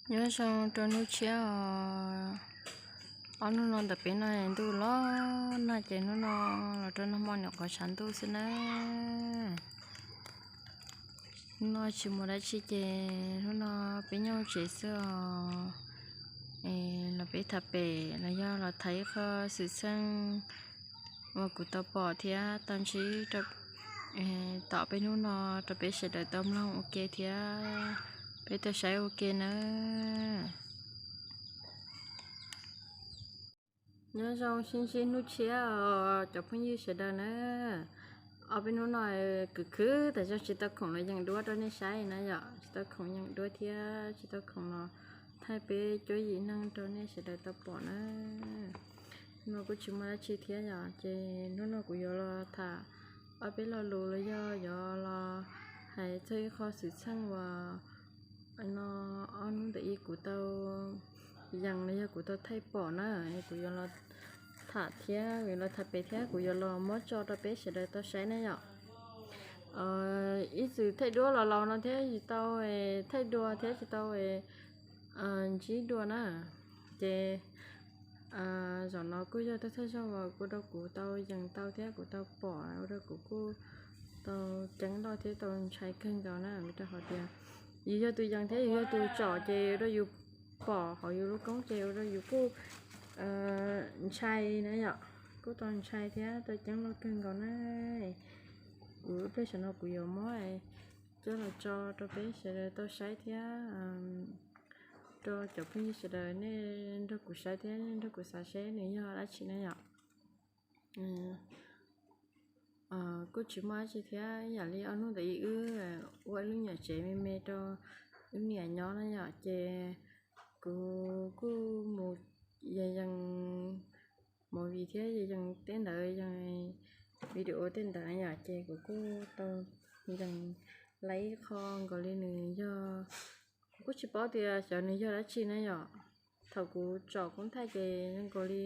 Nyob zoo rau hnub tshiab os. Ob hnub no ntawm peb no ntuj los nag ces hnub no los rau nag hmo nyuam qhuav tshav ntuj xwb na. Hnub no tsis muaj dab tsi ces hnub no peb nyob tsev xwb os. Los peb tham pem los yog los tham ib qho xwm txheej uas kuv tau pom thiab tau ntsib tom peb hnub no rau peb sawv daws tau mloog ua ke thiab peb tau saib ua ke nawb. Nyob zoo sib ntsib hnub tshiab os cov phooj ywg sawv daws na. Ob peb hnub no khwv khwv tas zog tsis tau khoom los yees duab rau nej saib na yom, tsis tau khoom yees duab thiab tsis tau khoom los thaij peb cuab yim neej rau nej sawv daws tau pom na. Hnub no kuj tsis muaj dab tsi thiab yom, ces hnub no kuv yuav los tham ob peb lo lus los yog yuav los hais txog ib qho xwm txheej uas no ob hnub ntawm ib kuv tau yees los yog kuv tau thaij pom na, kuv yuav los tham thiab kuv yuav los tham pem thiab kuv yuav los muab tso rau peb sawv daws tau saib na yom. Ib txwm thaij duab los laus no thiab tsis tau thaij dua thiab tsis tau ntsib dua na, ces zaum no kuj yog tau thaij zog uas kuv rau kuv tau yees tau thiab kuv tau pom ua rau kuv kuj tau ceeb loj thiab tau ntshai kawg nkaus na, vim rau qhov tias yus yog tus yees thiab yus yog tus tsom ces ua rau yus pom hauv yus lub koob ces ua rau yus kuj ntshai na yom, kuj tau ntshai thiab tau ceeb loj kawg nkaus na. Kuv ib pliag saum no kuv yuav muab coj los tso rau peb sawv daws tau saib thiab rau cov phooj ywg sawv daws nej nrog kuv saib thiab nej nrog kuv xav seb nws yog dab tsi na yom. Kuj tsis muaj dab tsi thiab, yam li ob hnub ntawd wb ua ib lub nyuam tsev me me rau wb niam nyob na yom, ces kuv kuj mus yees movie thiab yees tej ntawd, yees video tej ntawd na yom, ces kuv kuj tau yees lawm ib qho nkaus li nws yog, kuv kuj tsis paub tias xyov nws yog dab tsi na yom. Thaum kuv tsom koob thaij ces zoo nkaus li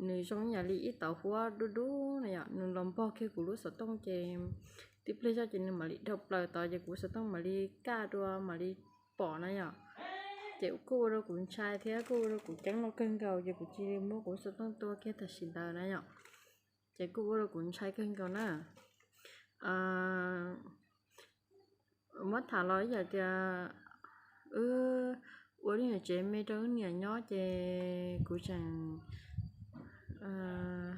nws zoo yam li ib tauv huab dub dub na yom, nws los npog kiag kuv lub xov tooj ces tib pliag zoj ces nws mam li dhau plaws tod ces kuv xov tooj mam li kaj dua mam li pom na yom. Ces kuj ua rau kuv ntshai thiab kuj ua rau kuv ceeb loj kawg nkaus ces kuv cia li muab kuv xov tooj tua kiag tam sim ntawd na yom. Ces kuj ua rau kuv ntshai kawg nkaus na. Muab tham los ib yam tias wb ua lub nyuam tsev me rau wb niam nyob ces kuv tseem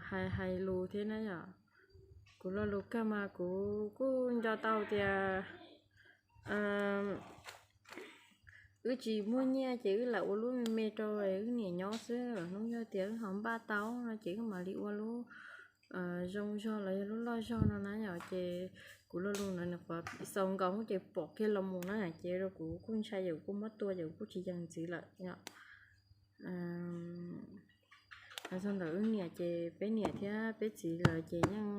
hais hais lus thiab na yom. Kuv lo lus kawg mas kuv kuj nco tau tias wb tsis muaj nyiaj ces wb lam ua lub me me rau wb niam nyob xwb, hnub yog tias wb ho npaj tau no ces wb mam li ua lub zoo zog los yog lub loj zog no na yom. Ces kuv lo lus no nws qhuav xaus nkaus ces pom kiag los mus na ces rau kuv kuj ntshai ces kuv kuj muab tua ces kuv kuj tsis yees ntxiv lawm yom. Hais txog ntawm wb niam ces peb niam thiab peb txiv lawv ces yeej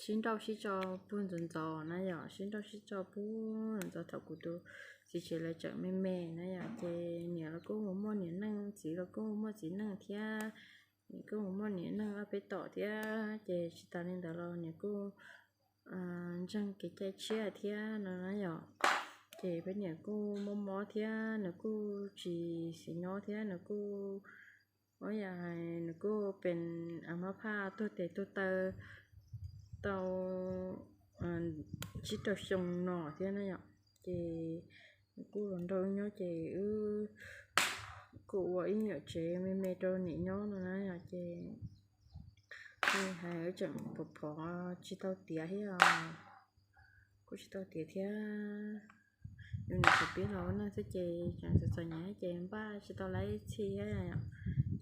sib nrauj sib tso puag ntxov ntxov na yom, sib nrauj sib tso puag ntxov thaum kuv tus txiv tsev lawv tseem me me na yom, ces niam los kuj mus muaj niam neej, txiv los kuj mus muaj txiv neej thiab, niam kuj mus muaj niam neej ob peb tom thiab, ces tsis tas li ntawd los niam kuj ntseeg kev cai tshiab thiab no na yom. Ces peb niam kuj mob mob thiab nws kuj tsis xis nyob thiab nws kuj, ua yam nws kuj pes mab phaj tuag tes tuag taw tau tsib rau xyoo no thiab na yom. Ces nws kuj los nrog wb nyob ces wb kuj ua ib nyuam tsev me me rau niam nyob no na yom. Ces hais wb tseem phov phov tsis tau tiav thiab, kuj tsis tau tiav thiab. Yus niam txiv pib los ua neej xwb ces tseem txom txom nyem ces npaj tsis tau laib txhij thiab yom.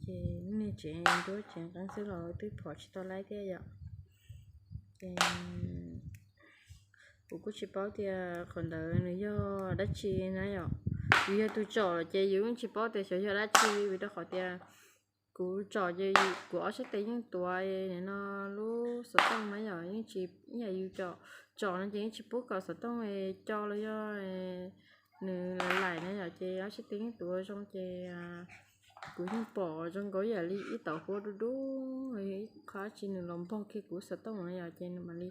Ces niag tsev nruab tsev qeeb xwb los twb phov tsis tau laib thiab yom. Ces kuv kuj tsis paub tias qhov ntawd nws yog dab tsi na yom. Yus yog tus tsom ces yus yeej tsis paub tias xyov yog dab tsi vim rau qhov tias kuv tsom ces kuv ob sab tes yeej tuav no lub xov tooj na yom, yeej tsis ib yam yus tsom, tsom no ces yeej tsis pub kom xov tooj co los yog nws laim laim na yom, ces ob sab tes yeej tuav zoo ces kuv yeej pom zoo nkaus yam li ib tauv huab dub dub los yog ib qho dab tsi nws los npog kiag kuv xov tooj na yom, ces nws mam li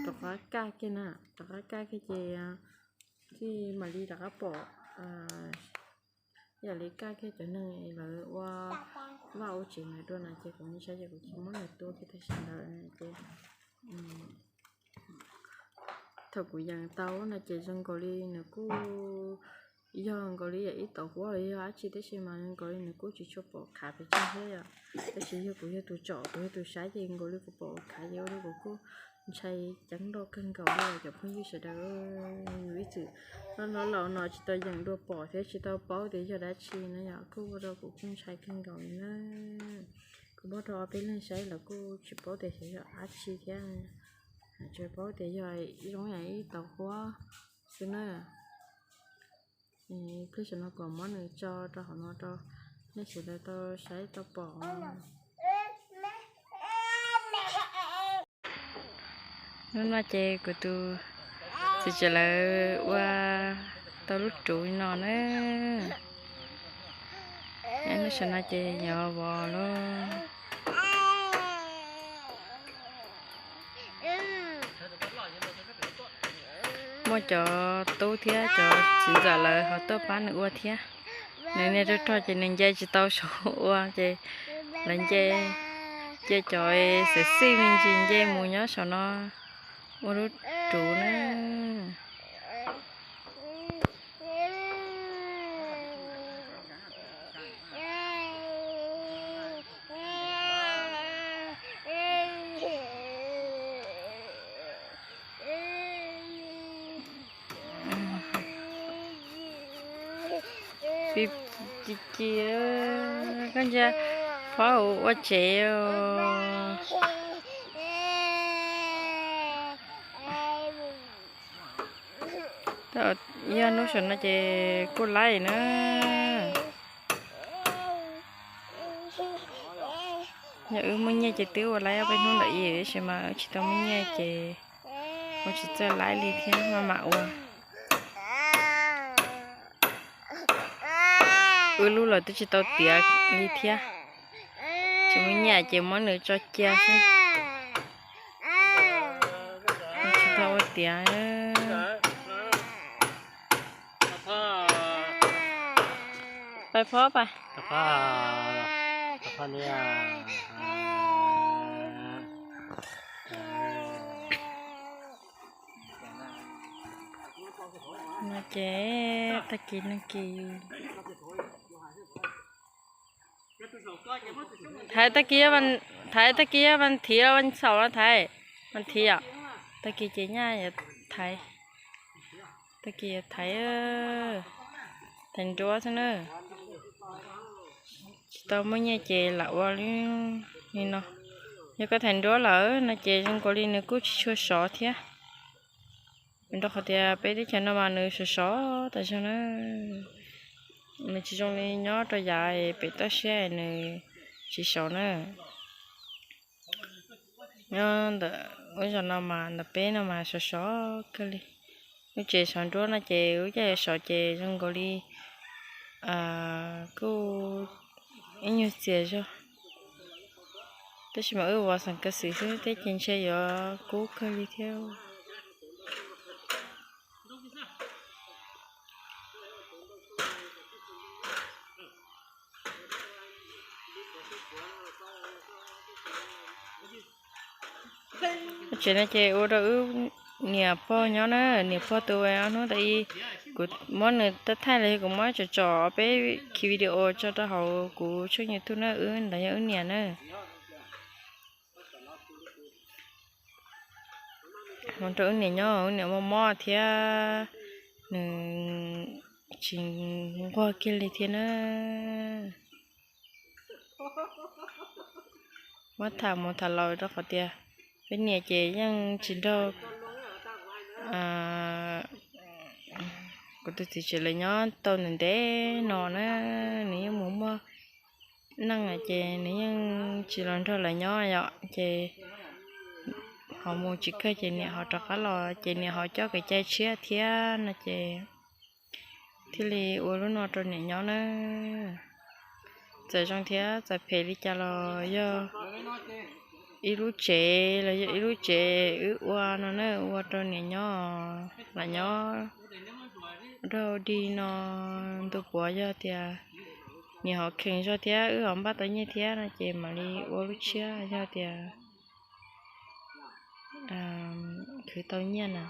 rov qab kaj kiag na, rov qab kaj kiag ces thiaj mam li rov qab pom Yam li kaj kiag cov neeg lawv ua vaj ua tsev ntawd dua na ces kuv ntshai ces kuv tsis muab nws tua kiag tam sim ntawd ces thaum kuv yees tau no ces zoo nkaus li nws kuj yog nkaus li yam ib tauv huab los yog dab tsi tab sis mas zoo nkaus li nws kuj tsis tshua pom khav pes tsawg thiab yom. Tab sis yog kuv yog tus tsom kuv yog tus saib ces nkaus li kuv pom khav ces ua rau kuv kuj ntshai ceeb nroj kawg nkaus li cov phooj ywg sawv daws. Yus ib txwm hlob hlob los no tsis tau yeem dua pom thiab tsis tau paub tias yog dab tsi na yom, kuj ua rau kuv kuj ntshai kawg nkaus li na. Kuv muab rau ob peb leeg saib lawv kuj tsis paub tias xyov yog dab tsi thiab, tsuas paub tias yog zoo yam ib tauv huab xwb na. Pliag saum no kuv muab nws tso rau hauv no rau nej sawv daws tau saib tau pom. Hnub no ces kuv tus txiv tsev lawv ua tau lub ruv li no na. Hnub saum no ces yuav vov lub Muaj cov tub thiab cov txiv ntxawm lawv ho tuaj pab nws ua thiab. Nws niag rog rog ces nws nce tsis tau saum ua ces lawv nce, cia cov xwm xij me ntsis nce mus nyob saum no ua lub ruv na. Ci ci, koj ntsia phob ua tsev. Yog hnub saum no ces kuj laib na. Yog wb muaj nyiaj ces twb ua laib ob peb hnub ntawm i, tab sis mas wb tsis tau muaj nyiaj ces ua tsis txawj laib li thiab maj mam ua. Wb lub los twb tsis tau tiav li thiab. Tsis muaj nyiaj ces muab nws tso cia xwb. Tsis tau ua tiav. Pais phob pais. No ces tag kis no kis Thaiv, tag kis, Thaiv, tag kis yog Vas Thiv los Vas Xaum no Thaiv? Vas Thiv yom. Tag kis ces nyaj yuav thaiv, tag kis yuav thaiv, thaiv nruab xwb na. Tsis tau muaj nyiaj ces lam ua li no. Yog koj thaiv nruab lawm no ces zoo nkaus li nws kuj tsis tshua sov thiab. Rau qhov tias peb teb chaws no mas nws sov sov tas zog na. Nws tsis zoo li nyob rau yav pem toj siab nws tsis sov na. Nyob ntawm lub zos no mas ntawm peb no mas sov sov kawg li. Lub tsev sov nruab no ces lub caij sov ces zoo nkaus li kuj ib nyuag txias zog. Tab sis mas wb vov xeem kaw xwm xwb thiab ces ntshe yuav kub kawg li thiab. Tsev no ces ua rau wb niam pog nyob na, niam pog tus ua ob hnub tas i. Kuv muab nws thaij thaij los yog kuv muab tsom tsom peb khi video tso rau hauv kuv tshooj YouTube na, wb ntawd yog wb niam na. Mus rau wb niam nyob, wb niam mob mob thiab nws tsis nquag kiag li thiab na. Muab tham mus tham los rau qhov tias peb niam ces yeej tsis nrog kuv tus txiv tsev lawv nyob tau ntev ntev no na. Nws yeej mus muaj neej ces nws yeej tsis los nrog lawv nyob yom, ces ho mus tsis kawg ces niam ho rov qab los ces niam ho coj kev cai tshiab thiab no ces thiaj li ua lub no rau niam nyob na. Txawm zoo thiab txawm phem li cas los yog ib lub tsev los yog ib lub tsev wb ua no na, ua rau niam nyob, lam nyob Rau dig no ntu puav yog tias nws ho kheev zog thiab wb ho npaj tau nyiaj thiab no ces mam li ua lub tshiab yog tias khwv tau nyiaj na.